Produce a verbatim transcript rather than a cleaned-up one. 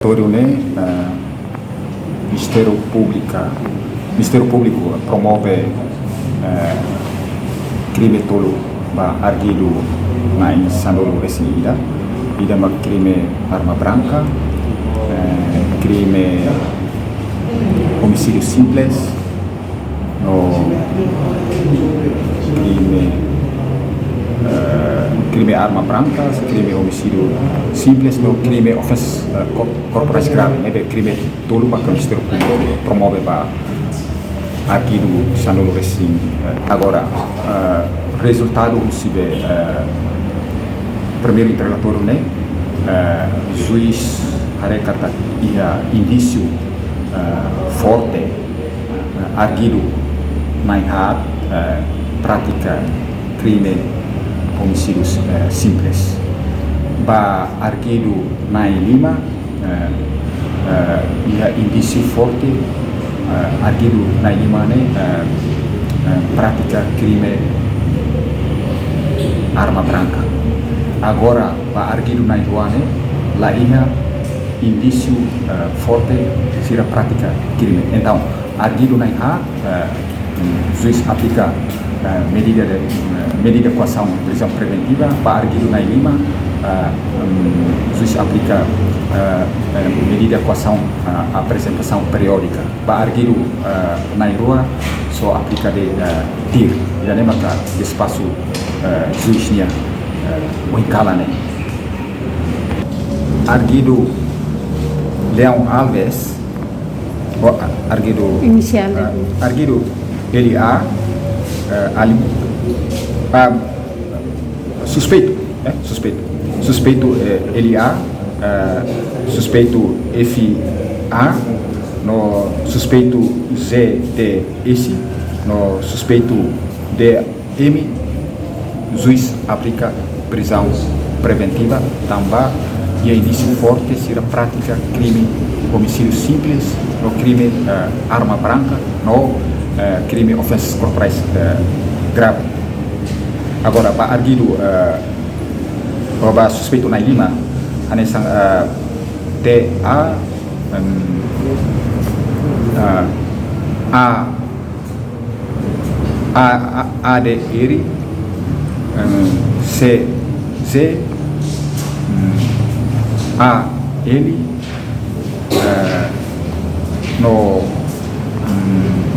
Relatóriu ne'e, eh, Ministériu Públika, Ministériu Públiku promove, eh, krime tolu ba arguidu na'in sanulu-resin-ida. Ida mak krime arma branka, eh, krime omisídiu simples, no krime, eh, krime arma branka, krime omisídiu simples, no krime ofensa, eh, ko-, korporais grave, ne'ebé krime tolu mak Ministériu Públiku promove ba arguidu sanulu-resin, eh, agora, eh, rezultadu husi be, eh, primeiru interrogatóriu ne'e, eh, juís haree katak iha indísiu, eh, forte, eh, arguidu na'in haat, eh, pratika krime omisídiu, eh, simples. Ba arguidu na'in lima, eh, eh, iha indísiu forte, eh, arguidu na'in lima ne'e, eh, eh, pratika krime arma branka. Agora, ba arguidu na'in rua ne'e, la iha indísiu, eh, forte sira pratika krime. Entaun, arguidu na'in haat, eh, juís aplika, eh, medida de, eh, medida koasaun prizaun preventiva, ba arguidu na'in lima, eh, mm, juís aplika, eh, eh, medida koasaun, eh, aprezentasaun periódika. Ba arguidu, eh, na'in rua só aplika de'it, eh, tir. Ida-ne'e maka despaxu, eh, juís nian, eh, ohin kalan ne'e. Arguidu Leão Alves, ou arguidu, inisiál, eh, arguidu L A, eh, ali, ah, suspeitu, eh, suspeitu. Suspeitu, eh, L A, eh, suspeitu F A, no suspeitu Z T S, no suspeitu D M, juís aplika prizaun preventiva, tanba iha indísiu forte sira pratika krime omisídiu simples, no krime, eh, arma branka, no, eh, krime ofensas korporais, eh, grave. Agora, ba arguidu, eh, ou ba suspeitu na'in lima, hanesan, eh, T A, em, eh, A, A, A, A D R, em, C Z, em, A L, eh, no, em,